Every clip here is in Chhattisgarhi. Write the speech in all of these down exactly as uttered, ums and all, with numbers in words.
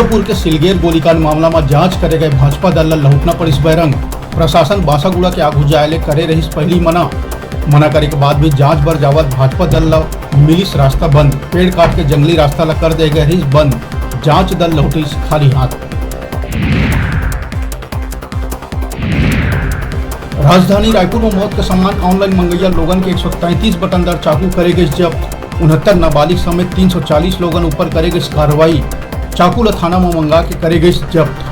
रायपुर के सिलगेर गोलीकांड मामला म जांच करे गए भाजपा दल ल लहुटना पड़िस बैरंग। प्रशासन बासागुड़ा के आगू जाए ले करे रहिस पहिली मना। मना करे के बाद भी जांच बर जावत भाजपा दल ल मिलिस रास्ता बंद। पेड़ काट के जंगली रास्ता ल कर दे गए रहिस बंद। जांच दल लहुटिस खाली हाथ। राजधानी रायपुर में मौत के सामान ऑनलाइन मंगैया लोगन के एक सौ तैंतीस बटनदार चाकू करे गइस जब्त। उनहत्तर नाबालिग समेत तीन सौ चालीस लोगन ऊपर करे गइस कार्रवाई। चाकू ल थाना म मंगा के करे गइस जब्त।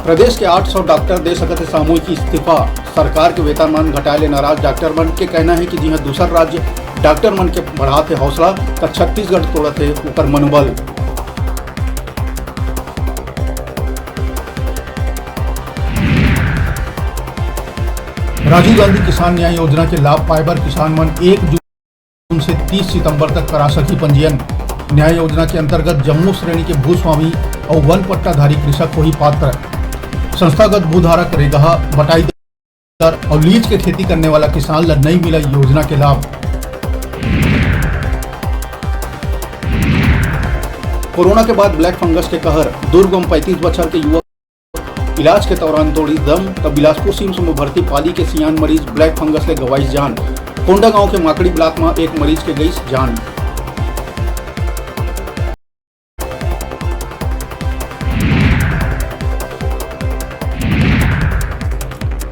प्रदेश के आठ सौ डॉक्टर दे सकत हे सामूहिक इस्तीफा। सरकार के वेतनमान घटाए ले नाराज डॉक्टर मन के कहना हे कि जिहां दूसर राज्य डॉक्टर मन के बढ़ात हे हौसला, त छत्तीसगढ़ तोड़त हे ओकर मनोबल। राजीव गांधी किसान न्याय योजना के लाभ पाए बर किसान मन एक जून से तीस सितंबर तक करा सकही पंजीयन। न्याय योजना के अंतर्गत जम्मो श्रेणी के भूस्वामी अउ वन पट्टाधारी कृषक होही पात्र। संस्थागत भूधारक, रेगहा, बटाईदार अउ लीज के खेती करने वाला किसान ल नइ मिला योजना के लाभ। कोरोना के बाद ब्लैक फंगस के कहर, दुर्ग म पैंतीस बछर के युवक इलाज के दौरान तोड़िस दम, त बिलासपुर सिम्स म भर्ती पाली के सियान मरीज ब्लैक फंगस ले गवाइस जान। कोंडागांव के माकड़ी ब्लॉक म एक मरीज के गइस जान।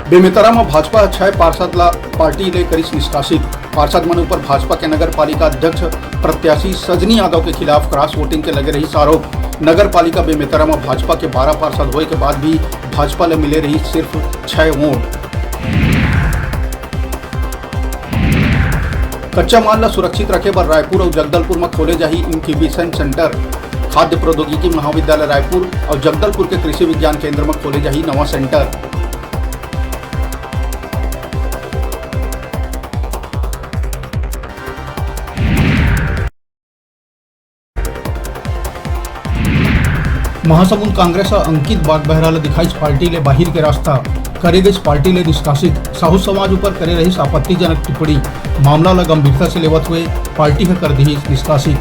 बेमेतरा म भाजपा ह छह पार्षद ला पार्टी ले करिस निष्कासित। पार्षद मन ऊपर भाजपा के नगर पालिका अध्यक्ष प्रत्याशी सजनी यादव के खिलाफ क्रॉस वोटिंग के लगे रहिस आरोप। नगर पालिका बेमेतरा म भाजपा के बारह पार्षद होए के बाद भी भाजपा ल मिले रहिस सिर्फ छह वोट। कच्चा माल ल सुरक्षित रखे बर रायपुर अउ जगदलपुर म खोले जाही इनक्यूबेशन सेंटर। खाद्य प्रौद्योगिकी महाविद्यालय रायपुर अउ जगदलपुर के कृषि विज्ञान केंद्र म खोले जाही नवा सेंटर। महासमुंद कांग्रेस ह अंकित बागबहरा ल दिखाइस पार्टी ले बाहिर के रास्ता, करे गइस पार्टी ले निष्कासित। साहू समाज ऊपर करे रहिस आपत्तिजनक टिप्पणी, मामला ल गंभीरता से लेवत हुए पार्टी ह कर दिहिस निष्कासित।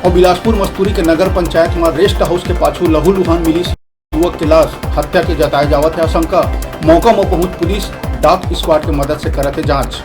अउ बिलासपुर मस्तूरी के नगर पंचायत म रेस्ट हाउस के पाछू लहूलुहान मिलिस युवक के लाश, हत्या के जताए जावत हे आशंका। मौका म पहुंच पुलिस डॉग स्क्वाड के मदद से करत हे जांच।